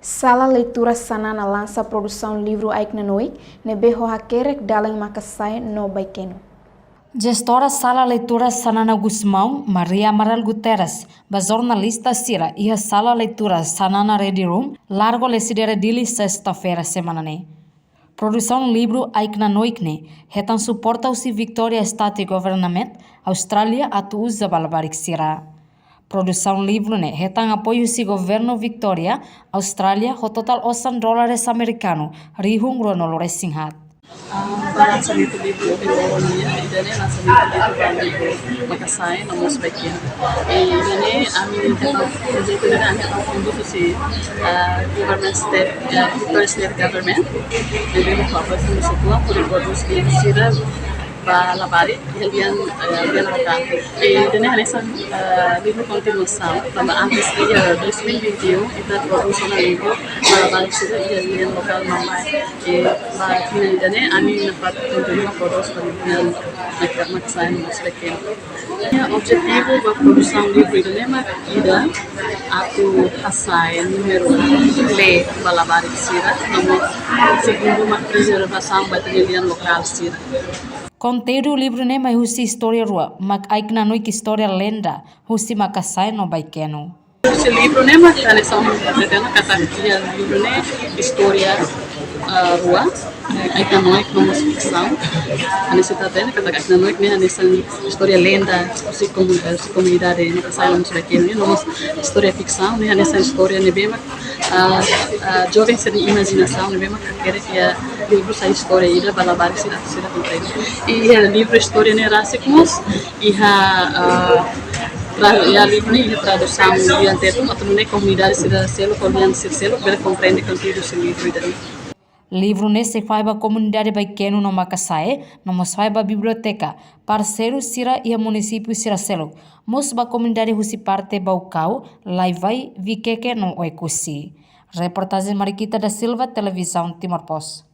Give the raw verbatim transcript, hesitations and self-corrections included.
Sala Leitura Xanana lansa produsaun livru Ai-knanoik ne'ebé ho hakerek dalan Makasae no Baikenu. Jestora Sala Leitura Xanana Gusmão, Maria Amaral Guterres, ba jornalista sira iha Sala Leitura Xanana Reading Room, Largo Lecidere, Dili, sesta-feira semana ne'e. Produsaun livru Ai-knanoik ne'e hetan suporta husi Victoria State Government, Austrália, atu uza ba labarik sira. Produsaun livru ne'e hetan apoiu husi Governu Victoria, Austrália, ho totál osan dólares amerikanu rihun ruanulu-resin-haat. Ah, ba lansamentu livru ohin loron nian, ida-ne'e lansamentu livru ba livru Makasae no mós Baikenu. I ida-ne'e ami hetan, projetu ida-ne'e ami hetan fundu husi, ah, government state, ah, Victoria State Government. Ne'ebé mak fó apoiu fundu husi Puan, hodi prodús livru sira ba labarik, iha lian, eh, lian lokál. I ida-ne'e hanesan, eh, livru kontinuasaun, tanba antes iha dois mil e vinte e um, ita prodús ona livru ba labarik sira iha lian lokál Mambae. I ba tinan ida-ne'e, ami nafatin kontinua prodús ba lian Makasae no mós Baikenu. Iha objetivu ba produsaun livru ida-ne'e mak ida, atu hasa'e númeru lee ba labarik sira, no mós segundu mak prezervasaun ba ita-nia lian lokál sira. Konteúdu livru ne'e mai husi istória rua, mak Ai-knanoik, istória lenda husi Makasae no Baikenu. Husi livru ne'e mak hanesan ohin hatete ona katak iha livru ne'e istória, ah, rua, eh, Ai-knanoik no mós fiksaun. Hanesan ita hatene katak Ai-knanoik ne'e hanesan istória lenda husi komu-, eh, husi komunidade Makasae no mós Baikenu nian, no mós istória fiksaun ne'e hanesan istória ne'ebé mak, ah, ah, joven sira-nia imajinasaun ne'ebé mak hakerek iha livru sai istória ida ba labarik sira, sira komprende. I iha livru istória ne'e rasik mós iha, ah, tra-, iha livru ne'e iha tradusaun lian Tetun, atu nune'e komunidade sira seluk, ou lian sira seluk bele komprende konteúdu husi livru ida-ne'e. Livru ne'e sei fahe ba komunidade Baikenu no Makasae, no mós fahe ba biblioteka, parseiru sira iha munisípiu sira seluk, mós ba komunidade husi parte Baucau, Laivai, Viqueque no Oekusi. Reportajen Mariquita da Silva, Televizaun Timor Post.